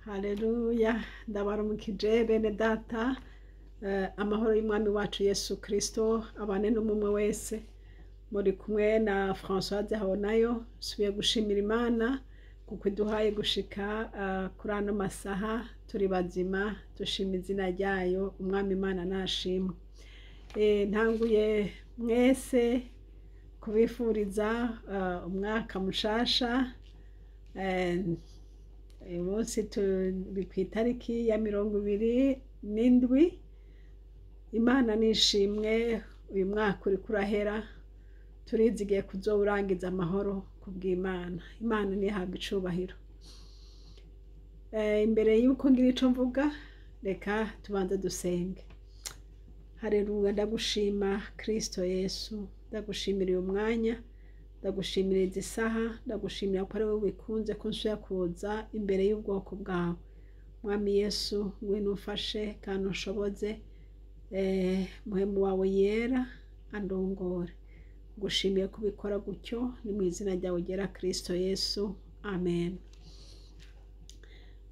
Haleluya, ndabaramukije bene data, amahoro y'umwami wacu Yesu Kristo abane n'umwe wese. Muri kumwe na Françoise Habonayo. Nsubiye gushimira Imana kuko iduhaye gushika kuri ano masaha turi bazima, dushima izina ryayo. Umwami Imana nashimwe. Ntanguye mwese kubifuriza umwaka mushasha. Uyu munsi turi ku itariki ya 27. Imana nishimwe, uyu mwaka uriko urahera, turizigiye kuzowurangiza amahoro kubw'Imana. Imana ntihabwe icubahiro. Imbere y'uko ngira ico mvuga, reka tubanze dusenge. Haleluya, ndagushima Kristo Yesu, ndagushimira uyu mwanya, ndagushimira izi saha, ndagushimira ko ari wowe wikunze ko nsubira kuza imbere y'ubwoko bwawe. Mwami Yesu, ngwino umfashe kandi unshoboze, muhemu wawe yera andongore. Ngushimiye kubikora gutyo, ni mu izina ryawe ryera Kristo Yesu, amen.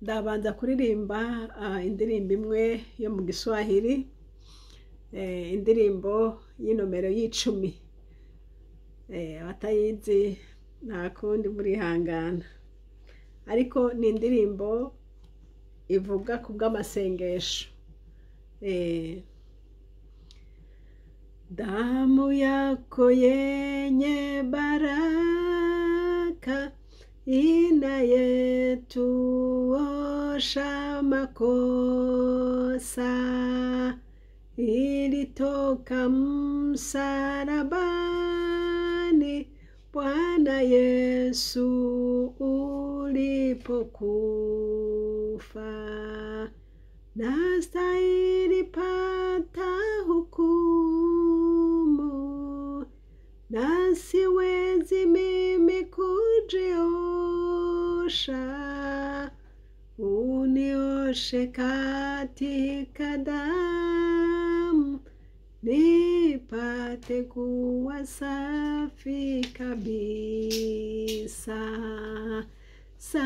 Ndabanza kuririmba indirimbo imwe yo mu Giswahili, indirimbo y'inomero y'10. Abatayizi nta kundi murihangana, ariko ni indirimbo ivuga ku bw'amasengesho. Damu yako yenye baraka inayetuosha makosa, ilitoka msalabani Bwana Yesu ulipokufa. Nastahili pata hukumu, na siwezi mimi kujiosha, unioshe katika damu, nipate kuwa safi kabisa. Safi,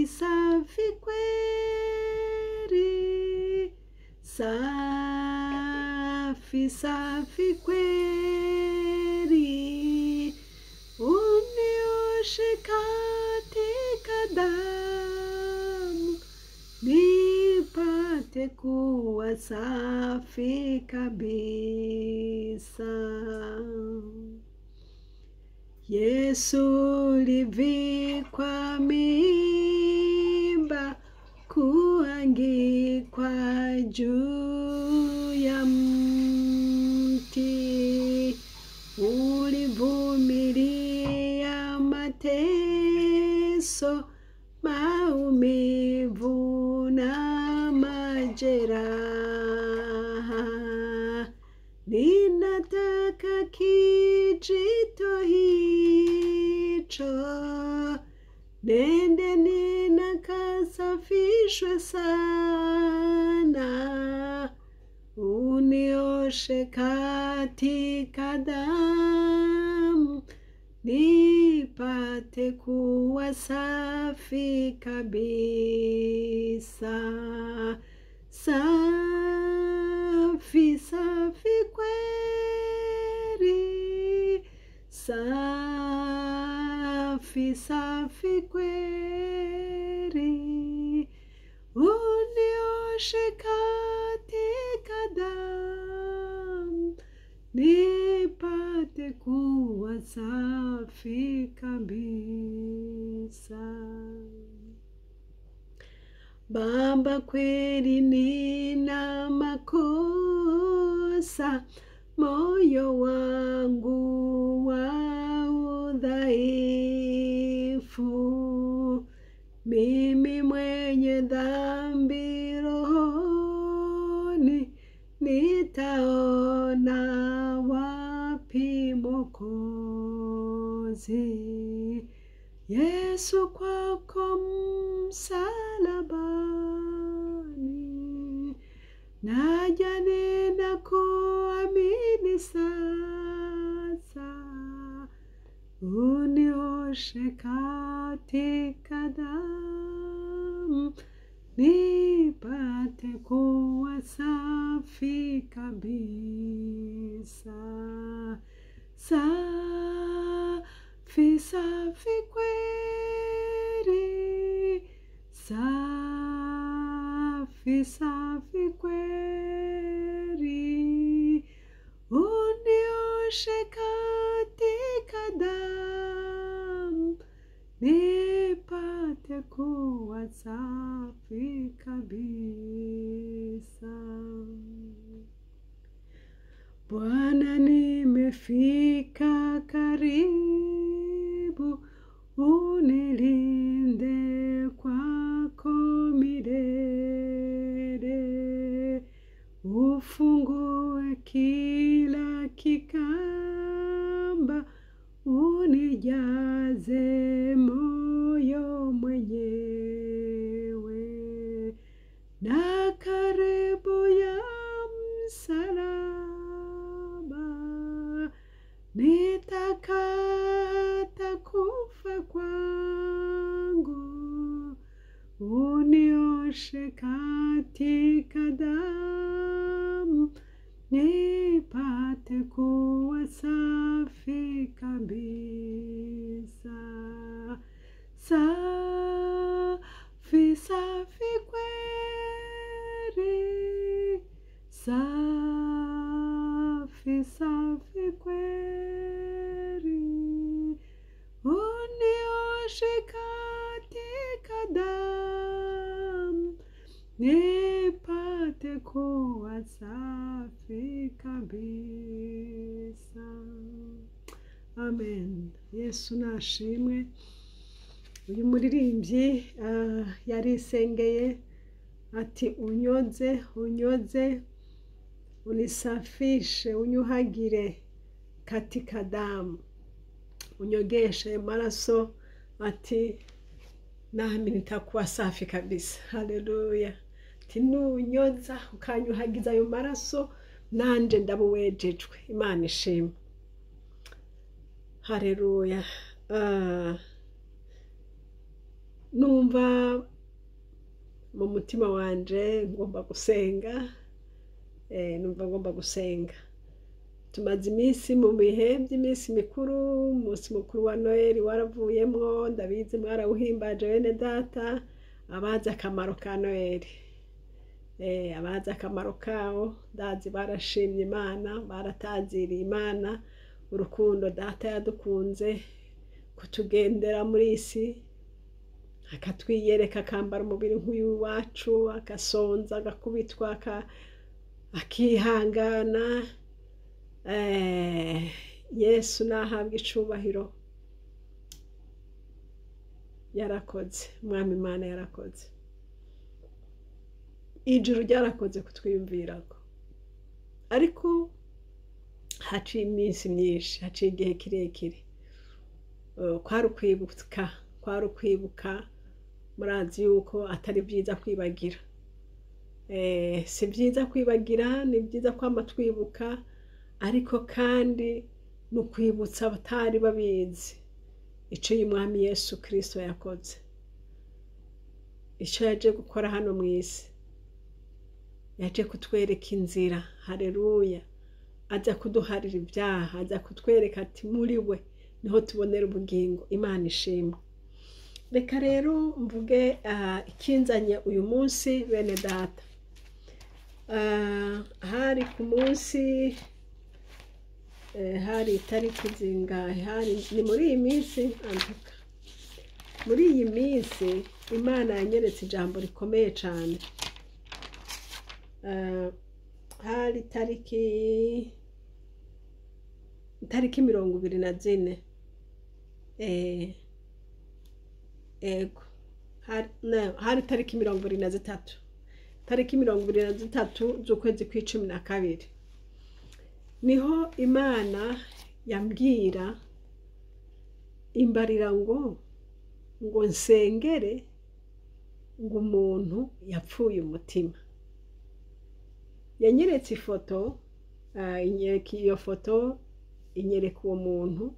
safi kweli, safi, safi kweli, unioshe katika damu, nipate kuwa safi kabisa. Yesu ulivikwa mimba, kuangikwa juu ya mti, ulivumilia mateso, maumivu na majeraha. Ninataka kijito hicho, nende ninakasafishwe sana, unioshe katika damu, nipate kuwa safi kabisa. Safi, safi kweli, safi, safi kweli, unioshe katika damu, nipate kuwa safi kabisa. Baba, kweli nina makosa, moyo wangu wa udhaifu, mimi mwenye dhambi rohoni, nitaona wapi Mwokozi? Yesu, kwako msalabani, naja ninakuamini sasa, unioshe katika damu, nipate kuwa safi kabisa. Safi, safi kweli, safi, safi kweli, unioshe katika damu, nipate kuwa safi kabisa. Bwana, nimefika karibu, unilinde kwako milele, ufungue kila kikamba, unijaze moyo mwenyewe, na karibu ya msalaba nitakata kufa kwangu, unioshe katika damu, nipate kuwa safi kabisa. Safi, safi kweli, safi, safi kweli, unioshe katika damu, nipate kuwa safi kabisa. Amen. Yesu nashimwe. Uyu muririmbyi yarisengeye ati unyoze, unyoze, unisafishe, unyuhagire katika damu, unyogeshe maraso, ati nami nitakuwa safi kabisa. Haleluya. Ati nunyoza ukanyuhagiza ayo maraso, nanje ndabuwejejwe. Imana ishimwe. Haleluya. Numva mu mutima wanje ngomba gusenga, numva ngomba gusenga. Tumaze iminsi mu bihe by'iminsi mikuru, umunsi mukuru wa Noheli waravuyemwo, ndabizi mwarawuhimbaje bene data, abazi akamaro ka Noheli, abazi akamaro kawo, ndazi barashimye Imana, barataziriye Imana, urukundo data yadukunze kutugendera muri isi, akatwiyereka, akambara umubiri nk'uyu wacu, agasonza, agakubitwa, akihangana. Yesu nahabwa icubahiro, yarakoze, Umwami Imana yarakoze, ijuru ryarakoze kutwiyumvirako. Ariko haciye iminsi myinshi, haciye igihe kirekire, kwari ukwibuka, kwari ukwibuka. Murazi yuko atari byiza kwibagira, si byiza kwibagira, ni byiza kwama twibuka, ariko kandi ni ukwibutsa abatari babizi ico uyu Mwami Yesu Kristo yakoze, ico yaje gukora hano mw'isi. Yaje kutwereka inzira. Haleluya. Aza kuduharira ibyaha, aza kutwereka ati muri we niho tubonera ubugingo. Imana ishimwe. Reka rero mvuge ikinzanye uyu munsi bene data. Hari ku munsi, hari itariki zingahe? Hari ni muri iyi minsi, antuka muri iyi minsi Imana yanyeretse ijambo rikomeye cyane. Hari tariki 24, ego, hari tariki 23, tariki 23 z'ukwezi kw'icumi na kabiri, niho Imana yambwira imbarira ngo nsengere ngo umuntu yapfuye umutima. Yanyeretse ifoto, inyereka iyo foto, inyereka uwo muntu,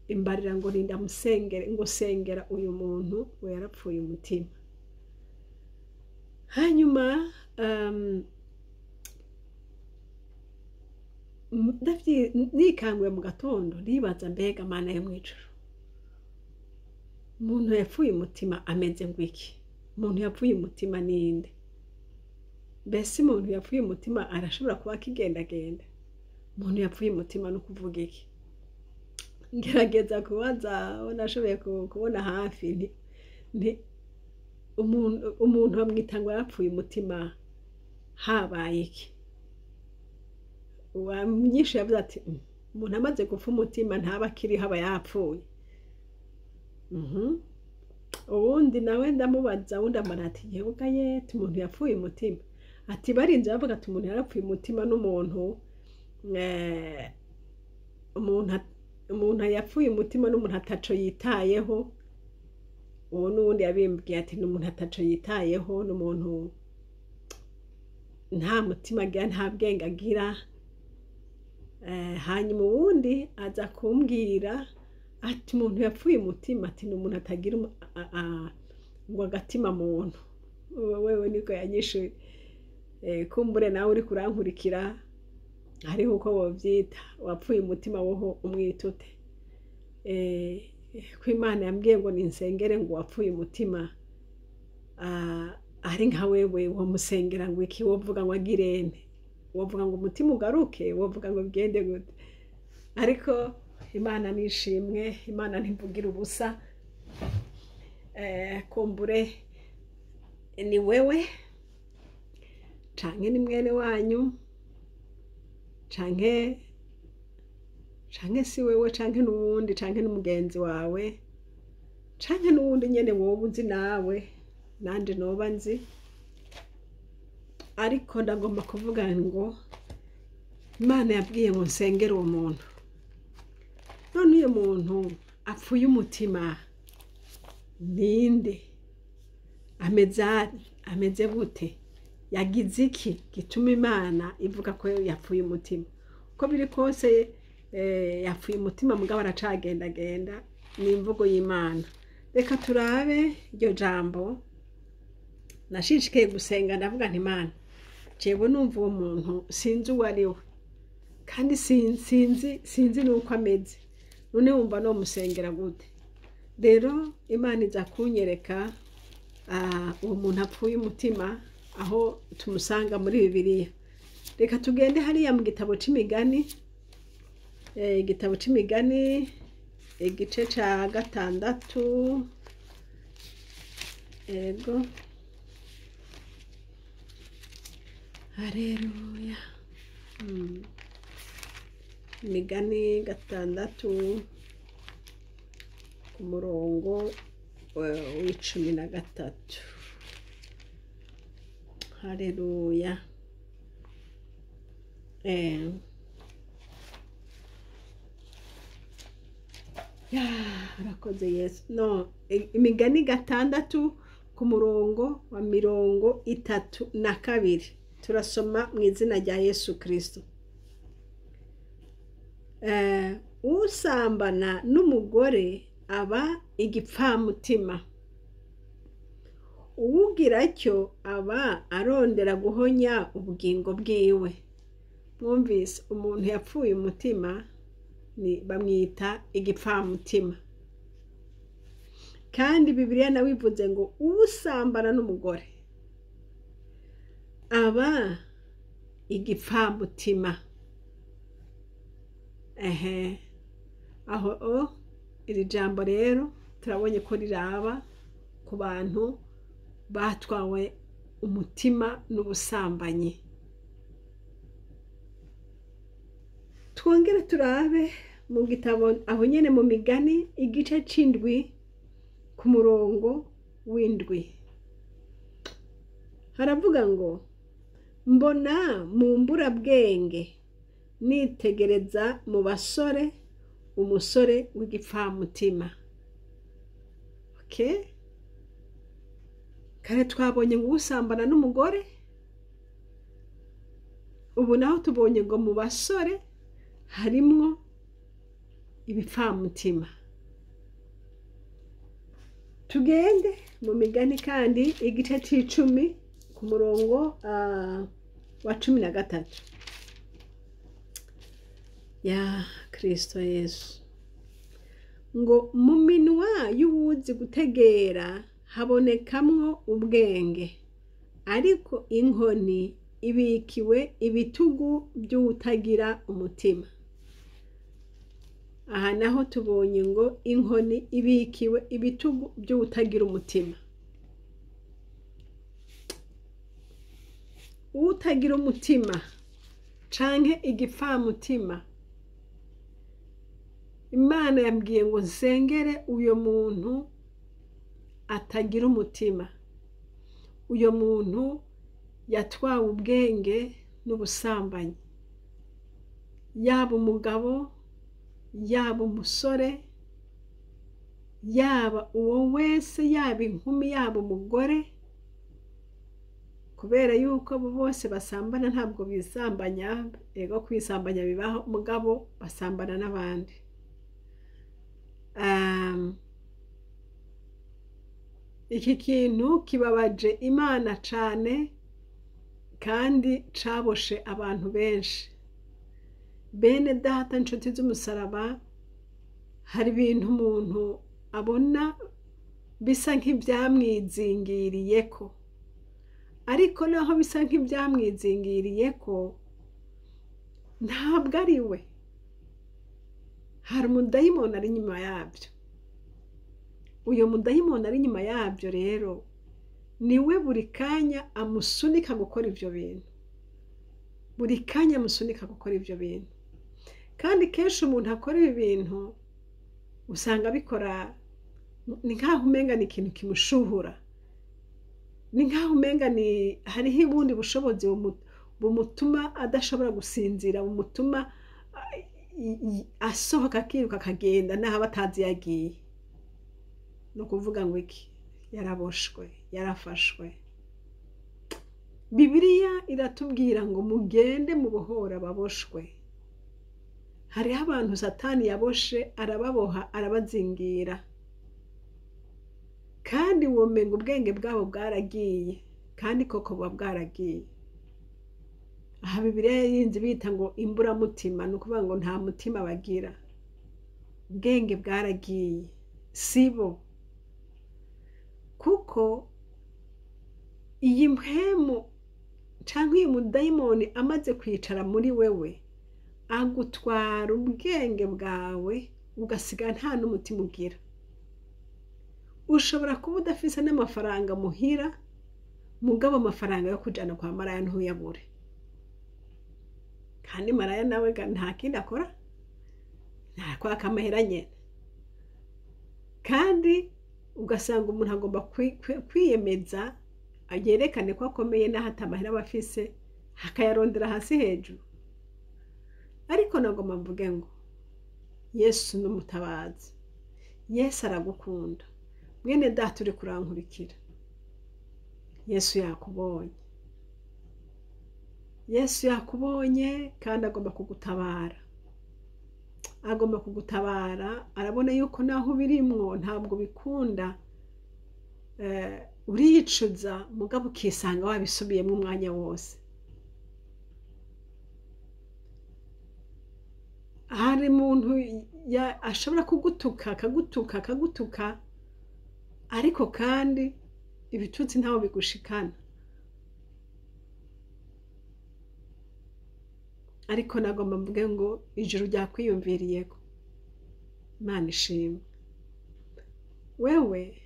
imbarira ngo rinda musengere, ngo sengera uyu muntu ngo yarapfuye umutima. Hanyuma nikanguye mu gatondo nibaza, mbega Mana yo mw'ijuru, umuntu yapfuye umutima ameze ngwiki? Umuntu yapfuye umutima ninde? Mbese umuntu yapfuye umutima arashobora kuba akigendagenda? Umuntu yapfuye umutima no kuvuga iki? Ngerageza kubaza aho nashoboye kubona hafi, nti umuntu bamwita ngo yarapfuye umutima, habaye iki? Uwanyishuye yavuze ati umuntu amaze gupfa umutima ntaba akiriho, aba yapfuye. Uwundi nawe ndamubaza, wundi amara ati yewe yete, umuntu yapfuye umutima, ati barinze bavuga ati umuntu yarapfuye umutima n'umuntu umuntu yapfuye umutima n'umuntu ataco yitayeho. Uwo n'uwundi yabimbwiye ati n'umuntu ataco yitayeho, n'umuntu nta mutima agira, nta bwenge agira. Hanyuma uwundi aza kumbwira ati umuntu yapfuye umutima, ati n'umuntu atagira ngo agatima muntu. Wewe niko yanyishuye. Kumbure nawe uri kurankurikira hariho uko wovyita, wapfuye umutima woho umwita ute? Ko Imana yambwiye ngo ninsengere ngo wapfuye umutima ari nka wewe, womusengera ngo iki? Wovuga ngo agirene? Wovuga ngo umutima ugaruke? Wovuga ngo bigende gute? Ariko Imana nishimwe, Imana ntivugira ubusa. Kumbure ni wewe canke ni mwene wanyu, canke si wewe, canke n'uwundi, canke n'umugenzi wawe, canke n'uwundi nyene wowe uzi nawe nanje noba nzi. Ariko ndagomba kuvuga ngo Imana yabwiye ngo nsengere uwo muntu. None uyo muntu apfuye umutima ninde? Ameze gute? Yagize iki gituma Imana ivuga ko yapfuye umutima? Uko biri kose yapfuye umutima, mugabo aracagendagenda. Ni imvugo y'Imana. Reka turabe iryo jambo. Nashishikaye gusenga, ndavuga nti Imana, jewe numva uwo muntu sinzi uwo ari we, kandi sinzi nuko ameze, none wumva no musengera gute? Rero Imana iza kunyereka uwo muntu apfuye umutima aho tumusanga muri Bibiliya. Reka tugende hariya mu gitabo c'imigani, igitabo c'imigani igice ca 6. Ego, haleluya. Imigani 6 ku murongo w'13. Haleluya. Urakoze Yesu. No, imigani 6 ku murongo wa 32. Turasoma mu izina rya Yesu Kristo. Usambana n'umugore aba igipfamutima, uwugira cyo aba arondera guhonya ubugingo bwiwe. Mwumvise, umuntu yapfuye umutima ni bamwita igipfamutima. Kandi Bibiliya nawe ivuze ngo usambana n'umugore aba igipfamutima. Aho iri jambo rero turabonye ko riraba ku bantu batwawe umutima n'ubusambanyi. Twongere turabe mu gitabo aho nyene mu migani igice c'indwi ku murongo w'indwi. Haravuga ngo mbona mu mburabwenge nitegereza mu basore umusore w'igipfamutima. Okay? Kare twabonye ngo usambana n'umugore, ubu naho tubonye ngo mu basore harimwo ibipfamutima. Tugende mu migani kandi igice c'icumi ku ku murongo wa 13. Ya Kristo Yesu ngo mu minwa y'uwuzi gutegera habonekamwo ubwenge, ariko inkoni ibikiwe ibitugu by'utagira umutima. Aha naho tubonye ngo inkoni ibikiwe ibitugu by'utagira umutima. Utagira umutima canke igipfamutima, Imana yambwiye ngo nsengere uyo muntu atagira umutima, uyo muntu yatwawe ubwenge n'ubusambanyi, yaba umugabo, yaba umusore, yaba uwo wese, yaba inkumi, yaba umugore, kubera yuko abo bose basambana ntabwo bisambanya. Ego kwisambanya bibaho, mugabo basambana n'abandi. Iki kintu kibabaje Imana cane kandi caboshe abantu benshi. Bene data, nshuti z'umusaraba, hari ibintu umuntu abona bisa nk'ivyamwizingiriyeko, ariko naho bisa nk'ivyamwizingiriyeko ntabwo ari we. Hari umudayimoni ari inyuma yabyo. Uyo mudayimoni ari inyuma yabyo rero niwe buri kanya amusunika gukora ivyo bintu, buri kanya amusunika gukora ivyo bintu. Kandi kenshi umuntu akora ibi bintu usanga abikora ni nkaho umenga ni ikintu kimushuhura, ni nkaho umenga ni hariho ubundi bushobozi bumutuma adashobora gusinzira, bumutuma asohoka akiruka akagenda naho aba atazi iyo agiye. Ni ukuvuga ngo iki? Yaraboshwe, yarafashwe. Bibiliya iratubwira ngo mugende mubohora ababoshwe. Hariho abantu Satani yaboshe, arababoha, arabazingira, kandi womenga ubwenge bwabo bwaragiye, kandi koko buba bwaragiye. Aha Bibiliya yinzi bita ngo imburamutima, ni ukuvuga ngo nta mutima bagira, ubwenge bwaragiye, sibo. Kuko iyi mpwemu canke uyu mudayimoni amaze kwicara muri wewe, agutwara ubwenge bwawe ugasigara nta n'umutima ugira. Ushobora kuba udafise n'amafaranga muhira, mugabo amafaranga yo kujana kwa maraya ntuyabure. Kandi maraya nawe nta kindi akora, ntakwaka amahera nyene. Kandi ugasanga umuntu agomba kwiyemeza yerekane ko akomeye naho atamahera aba afise, akayarondera hasi hejuru. Ariko nagomba mvuge ngo Yesu ni umutabazi, Yesu aragukunda. Mwene data uri kurankurikira, Yesu yakubonye, Yesu yakubonye kandi agomba kugutabara, agomba kugutabara. Arabona yuko naho ubirimwo ntabwo bikunda, uriyicuza mugabo ukisanga wabisubiyemo umwanya wose. Hari umuntu ashobora kugutuka akagutuka akagutuka, ariko kandi ibitutsi ntaho bigushikana. Ariko nagomba mvuge ngo ijuru ryakwiyumviriyeko. Imana ishimwe. Wewe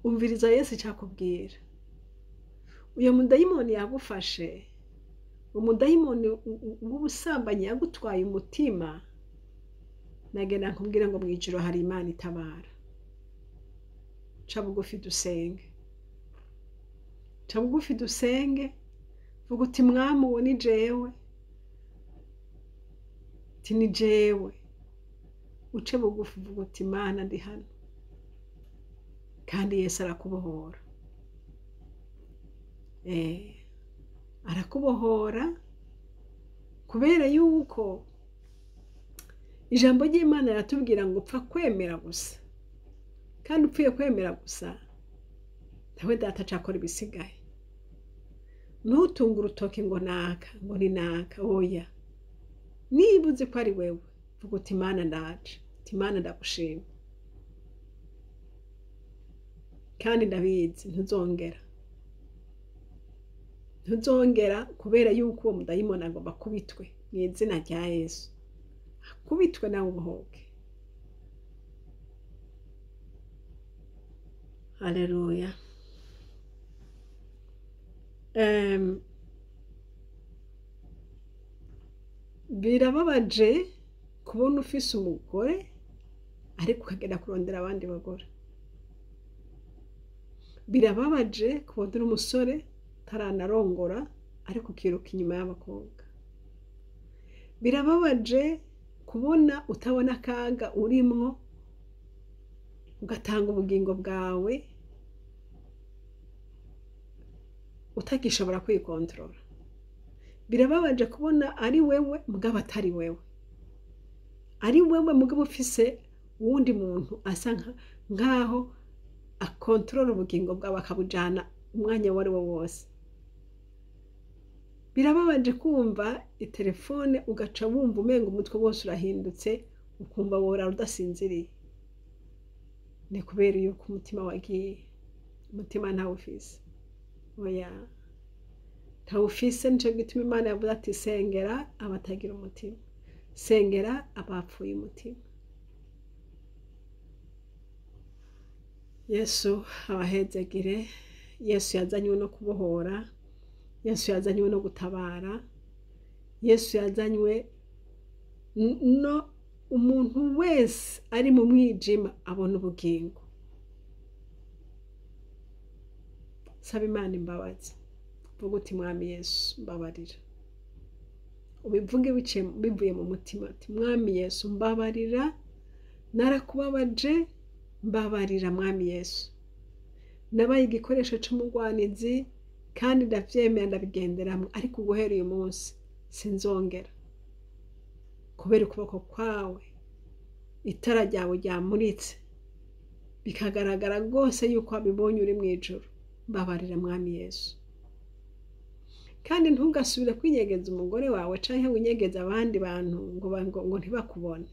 umviriza Yesu icyakubwira. Uyo mudayimoni yagufashe, umudayimoni w'ubusambanyi yagutwaye umutima, nagenda nkubwira ngo mu ijuru hari Imana itabara. Ca bugufi dusenge, ca bugufi dusenge, vuga uti Mwami uwo ni jewe, uti ni jewe. Uce bugufi uvuga uti Mana ndi hano, kandi Yesu arakubohora. Arakubohora kubera yuko ijambo ry'Imana riratubwira ngo upfa kwemera gusa, kandi upfuye kwemera gusa nawe data acakora ibisigaye. Ntutunge urutoki ngo naka, ngo ni naka, oya. Niba uzi ko ari wewe, vuga uti Imana ndaje, uti Imana ndagushima. Kandi ndabizi ntuzongera. Ntuzongera kubera yuko uwo mudayimoni agomba kubitwe mu izina rya Yesu. Akubitwe nawe ubohoke. Haleluya. Birababaje kubona ufise umugore ariko ukagenda kurondera abandi bagore. Birababaje kubona uri umusore utaranarongora ariko ukiruka inyuma y'abakobwa. Birababaje kubona utabona akaga urimwo ugatanga ubugingo bwawe utagishobora kwikontorora. Birababaje kubona ari wewe mugabo atari wewe, ari wewe mugabo ufise uwundi muntu asa nkaho akontorora ubugingo bwawe akabujana umwanya uwo ari wo wose. Birababaje kumva itelefone ugaca wumva umenga umutwe wose urahindutse, ukumva worara udasinziriye. Ni kubera yuko umutima wagiye, umutima ntawufise. Oya, ntawufise. Nico gituma Imana yavuze ati sengera abatagira umutima, sengera abapfuye umutima. Yesu abahezegire. Yesu yazanywe no kubohora, Yesu yazanywe no gutabara, Yesu yazanywe no umuntu wese ari mu mwijima abona ubugingo. Saba Imana imbabazi, vuga uti Mwami Yesu mbabarira. Ubivuge bivuye mu mutima ati Mwami Yesu mbabarira, narakubabaje, mbabarira Mwami Yesu. Nabaye igikoresho c'umugwanizi kandi ndavyemera ndabigenderamwo, ariko guhera uyu munsi sinzongera. Kubera ukuboko kwawe itara ryawe ryamuritse bikagaragara rwose yuko wabibonye uri mw'ijuru, mbabarira Mwami Yesu. Kandi ntugasubire kwinyegeza umugore wawe canke winyegeze abandi bantu ngo ntibakubone.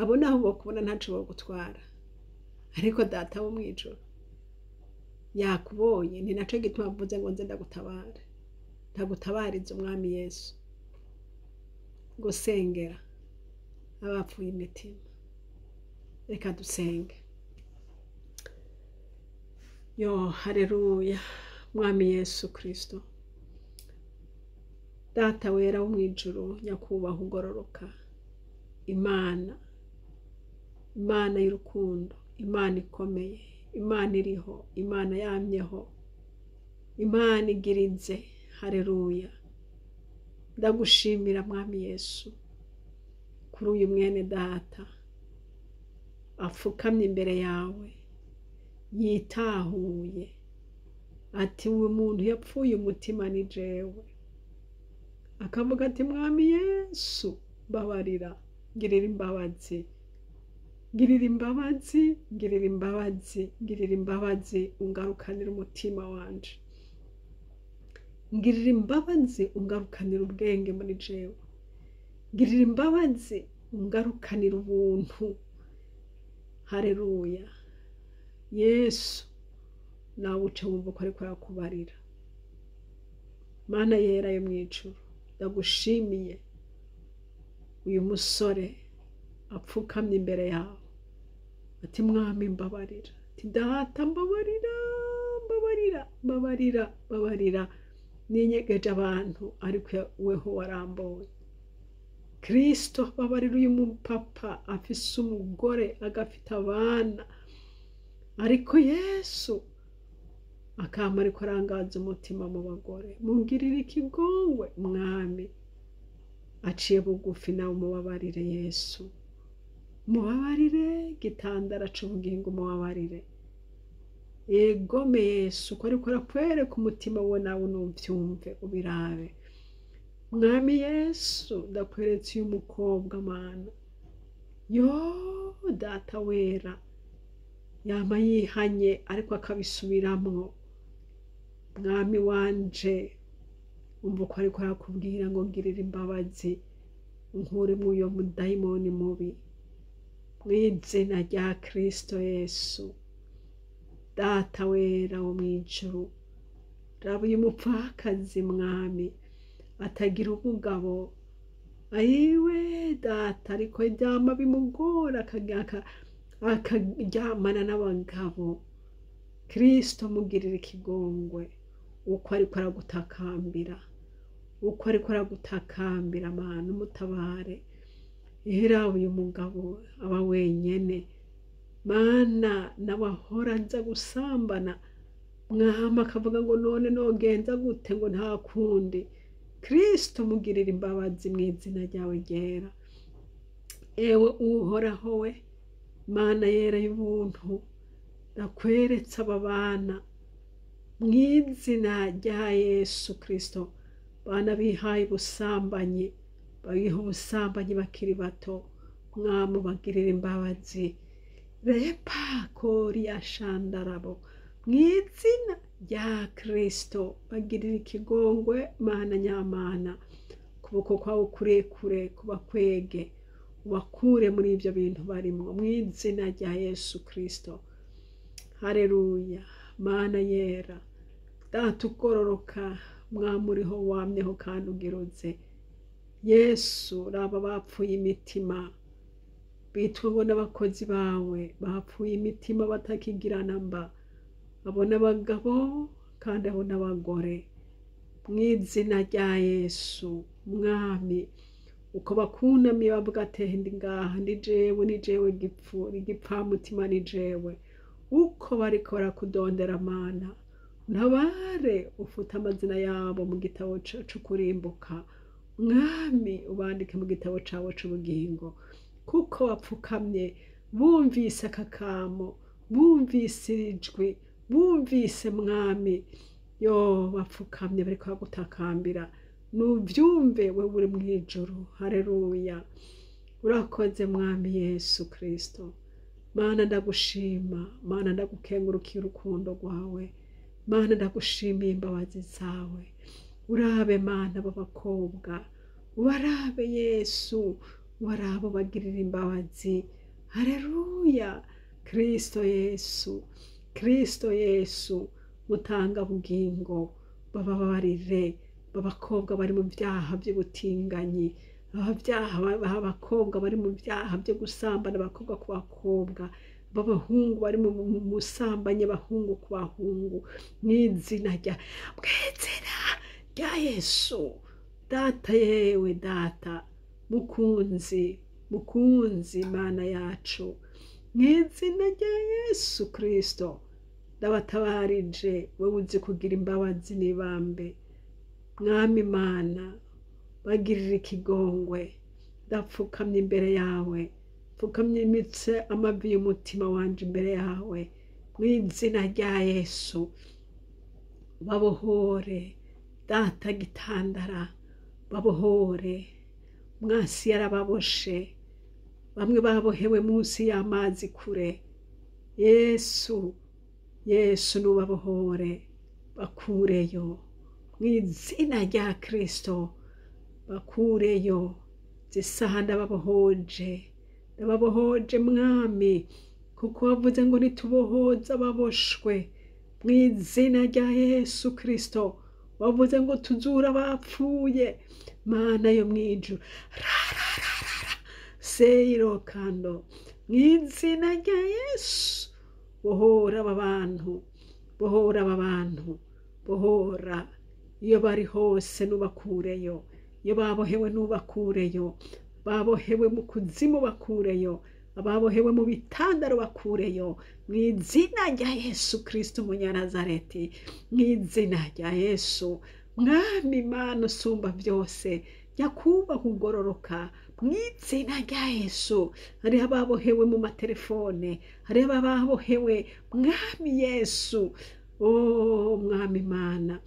Abo naho bokubona ntaco bogutwara, ariko Data wo mw'ijuru yakubonye. Ni naco gituma avuze ngo nze ndagutabare, ndagutabariza Umwami Yesu. Gusengera abapfuye imitima. Reka dusenge. Yo, haleluya. Mwami Yesu Kristo, Data wera wo mw'ijuru, nyakubahwa ugororoka, Imana, Imana y'urukundo, Imana ikomeye, Imana iriho, Imana yamyeho, Imana igirinze. Haleluya. Ndagushimira Mwami Yesu kuri uyu mwene data apfukamye imbere yawe, yitahuye ati uyu muntu yapfuye umutima ni jewe. Akavuga ati Mwami Yesu mbabarira, ngirira imbabazi, ngirira imbabazi, ngirira imbabazi, ngirira imbabazi, ungarukanira umutima wanje, ngirira imbabazi, ungarukanira ubwenge muri jewe, ngirira imbabazi, ungarukanira ubuntu. Haleluya. Yesu nawe uce wumva ko ariko arakubarira. Mana yera yo mw'ijuru, ndagushimiye uyu musore apfukamye imbere yawe ati Mwami mbabarira, ati Data mbabarira, mbabarira, mbabarira, mbabarira, ninyegeje abantu ariko weho waramboye. Kristo babarira uyu mupapa afise umugore agafite abana, ariko Yesu akama ariko arangaza umutima mu bagore. Mungirire ikigongwe Mwami, aciye bugufi nawe umubabarire Yesu, mubabarire gitandara c'ubugingo, umubabarire. Egome Yesu ko ariko arakwereka umutima we, nawe nuvyumve ubirabe. Mwami Yesu ndakweretse uyu mukobwa Mana, yo Data wera, yama yihanye ariko akabisubiramwo. Mwami wanje, umva uko ariko arakubwira ngo ngirira imbabazi, unkuremo uyo mudayimoni mubi, mw'izina rya Kristo Yesu. Data wera wo mw'ijuru, raba uyu mupfakazi mwami atagira umugabo, ayiwe data, ariko iryama bimugora akaryamana n'abagabo. Kristo mugirira ikigongwe, uko ariko aragutakambira, uko ariko aragutakambira, Mana umutabare. Ihera uyu mugabo aba wenyene, Mana nawe ahora aza gusambana, mwami akavuga ngo none nogenza gute, ngo nta kundi. Kristo mugirira imbabazi mw'izina ryawe ryera. Ewe Uhoraho we, Mana yera y'ubuntu, ndakweretse aba bana mw'izina rya Yesu Kristo. Bana bihaye ubusambanyi, babiha ubusambanyi bakiri bato, mwami ubagirira imbabazi. Repa koriya shandarabo, mw'izina rya Kristo bagirira ikigongwe. Mana nyamana, ukuboko kwawe kurekure kubakwege, ubakure muri ibyo bintu barimwo, mw'izina rya Yesu Kristo. Haleluya. Mana yera, Data ugororoka, mwami uriho wamyeho kandi ugiruze, Yesu, raba bapfuye imitima bitwa ngo n'abakozi bawe, bapfuye imitima batakigirana mba, abo n'abagabo kandi abo n'abagore, mw'izina rya Yesu. Mwami, uko bakunamiye bavuga ati ndi ngaha, ni jewe, ni jewe gipfu igipfamutima, ni jewe. Uko bariko barakudondera, Mana ntabare, ufute amazina yabo mu gitabo c'ukurimbuka, mwami ubandike mu gitabo cawe c'ubugingo, kuko bapfukamye bumvise akakamo, bumvise ijwi, bumvise mwami, yo bapfukamye bariko bagutakambira, nuvyumve wewe uri mw'ijuru. Haleluya. Urakoze mwami Yesu Kristo. Mana ndagushima, Mana ndagukengurukiye urukundo rwawe, Mana ndagushimiye imbabazi zawe. Urabe Mana abo bakobwa, ubarabe Yesu, ubarabe ubagirira imbabazi. Haleluya. Kristo Yesu, Kristo Yesu mutanga bugingo, bababarire abakobwa bari mu byaha by'ubutinganyi, abakobwa bari mu byaha byo gusambana, abakobwa ku bakobwa, b'abahungu bari mu busambanyi, abahungu ku bahungu, mw'izina rya Yesu. Data yewe Data mukunzi, mukunzi Mana yacu, mw'izina rya Yesu Kristo ndabatabarije, wewe uzi kugira imbabazi n'ibambe. Mwami Mana bagirira ikigongwe, ndapfukamye imbere yawe, pfukamye imitse amavi y'umutima wanje imbere yawe, mw'izina rya Yesu. Babohore Data gitandara, babohore. Mwasi yarababoshe, bamwe babohewe munsi y'amazi kure. Yesu, Yesu nubabohore, bakureyo mw'izina rya Kristo, bakureyo. Zisaha ndababohoje, ndababohoje mwami, kuko wavuze ngo nitubohoza baboshwe, mw'izina rya Yesu Kristo. Wavuze ngo tuzura bapfuye, Mana yo mw'ijuru, seiro kando, mw'izina rya Yesu. Bohora aba bantu, bohora aba bantu, bohora. Iyo bari hose nubakureyo, iyo babohewe nubakureyo, babohewe mu kuzimu bakureyo, ababohewe mu bitandaro bakureyo, mw'izina rya Yesu Kristo umunyanazareti, mw'izina rya Yesu. Mwami Mana usumba byose, nyakubaha ugororoka, mw'izina rya Yesu. Hariho ababohewe mu matelefone, hariho ababohewe, mwami Yesu, oh mwami Mana,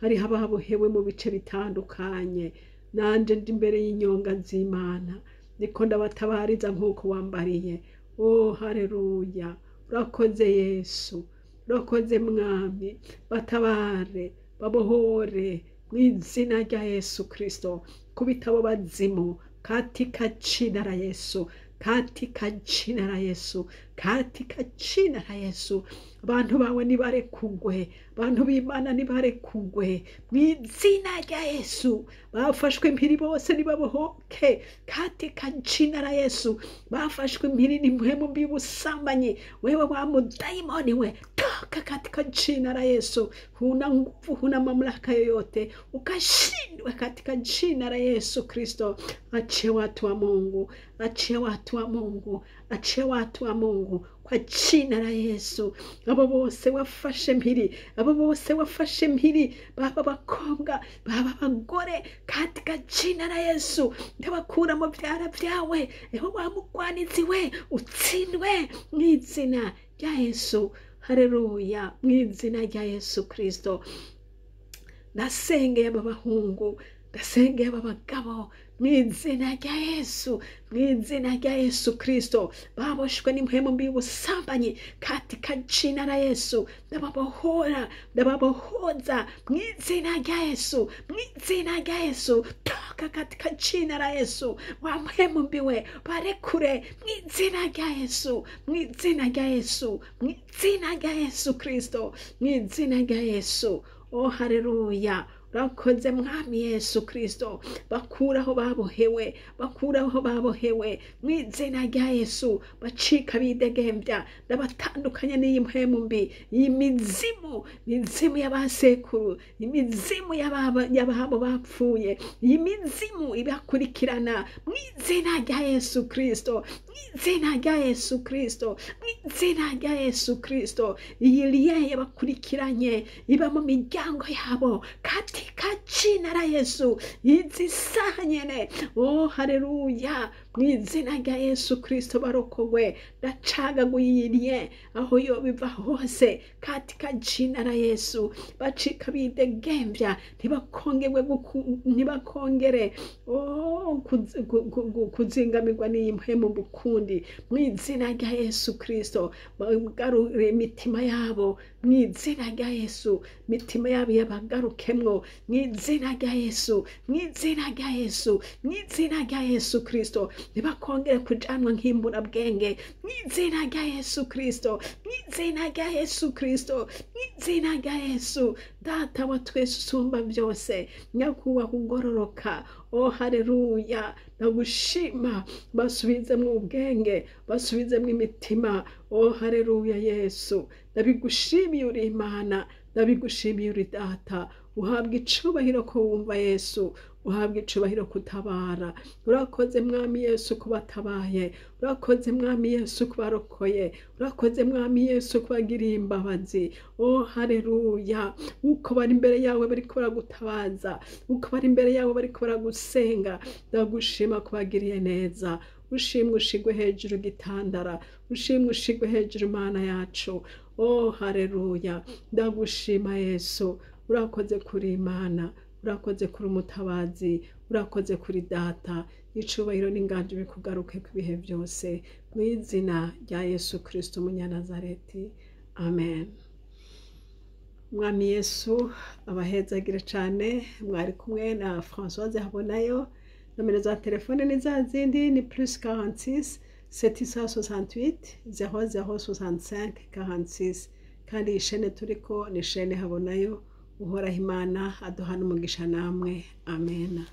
hariho ababohewe mu bice bitandukanye. Nanje ndi imbere y'inyonga z'Imana, niko ndabatabariza nk'uko wambariye. Oh haleluya. Urakoze Yesu. Urakoze Mwami, batabare, babohore mu izina rya Yesu Kristo. Kubita abo bazimu katika jina la Yesu, katika jina la Yesu, katika jina la Yesu. Abantu bawe nibarekugwe, abantu b'Imana nibarekugwe mu izina rya Yesu. Bafashwe impiri bose nibabohoke katika jina la Yesu. Bafashwe impiri n'impwemu mbi y'ubusambanyi, wewe wa mudayimoni we, toka katika jina la Yesu. Huna nguvu, huna mamlaka yoyote, ukashindwe katika jina la Yesu Kristo. Achie watu wa Mungu, achie watu wa Mungu, achie watu wa Mungu kwa jina la Yesu. Abo bose wafashe mpiri, abo bose wafashe mpiri, baba bakobwa, baba bagore, katika jina la Yesu. Ndabakura mu vyara vyawe, eho wa mugwanizi we, utsindwe mu izina rya Yesu. Haleluya, mu izina rya Yesu Kristo. Ndasengeye aba bahungu, ndasengeye aba bagabo mu izina rya Yesu, mu izina rya Yesu Kristo. Baboshwe n'impwemu mbi y'ubusambanyi katika jina la Yesu. Ndababohora, ndababohoza mu izina rya Yesu, mu izina rya Yesu. Toka katika jina la Yesu. Wa mpwemu mbi we, barekure mu izina rya Yesu, mu izina rya Yesu, mu izina rya Yesu Kristo, mu izina rya Yesu. Oh, haleluya. Urakoze Mwami Yesu Kristo. Bakuraho babohewe, bakuraho babohewe mu izina rya Yesu. Bacika bidegembya, ndabatandukanya n'iyi mpwemu mbi, iyi mizimu, mizimu y'abasekuru, imizimu y'ababo bapfuye, iyi mizimu ibakurikirana mu izina rya Yesu Kristo, mu izina rya Yesu Kristo, mu izina rya Yesu Kristo. Iyi liye yabakurikiranye iba mu miryango yabo katika jina la Yesu. Izi saha nyene, oh haleluya, mu izina rya Yesu Kristo barokogwe. Ndacagaguye aho yo biva hose katika jina la Yesu. Bacika bidegembya, ntibakongere oh kuzingamirwa n'iyi mpwemu bukundi mu izina rya Yesu Kristo. Bagarure imitima yabo mu izina rya Yesu, imitima yabo yabagarukemwo mu izina rya Yesu, mu izina rya Yesu, mu izina rya Yesu Kristo. Ntibakongere kujanwa nk'imburabwenge mu izina rya Yesu Kristo, mu izina rya Yesu Kristo, mu izina rya Yesu. Data wa twese usumba byose, nyakubahwa ugororoka, oh haleluya, ndagushima. Basubizemwo ubwenge, basubizemwo imitima. Oh haleluya Yesu, ndabigushimiye uri Imana, ndabigushimiye uri Data. Uhabwa icubahiro ko wumva Yesu, uhabwa icubahiro kutabara. Urakoze Mwami Yesu kubatabaye, urakoze Mwami Yesu kubarokoye, urakoze Mwami Yesu kubagiriye imbabazi. Oh haleluya, uko bari imbere yawe bariko baragutabaza, uko bari imbere yawe bariko baragusenga, ndagushima kubagiriye neza. Ushimwe ushigwe hejuru gitandara, ushimwe ushigwe hejuru Mana yacu. Oh haleluya, ndagushima Yesu. Urakoze kuri Imana, urakoze kuri umutabazi, urakoze kuri Data. Icubahiro n'inganji bikugaruke ku bihe byose mu izina rya Yesu Kristo Umunyanazareti, amen. Mwami Yesu abahezagire cane. Mwari kumwe na Françoise Habonayo. Nomero za telefone ni za zindi, ni plus 46 768 0065 46. Kandi iyi shene turiko ni shene Habonayo. Uhoraho Imana aduhana umugisha namwe, amena.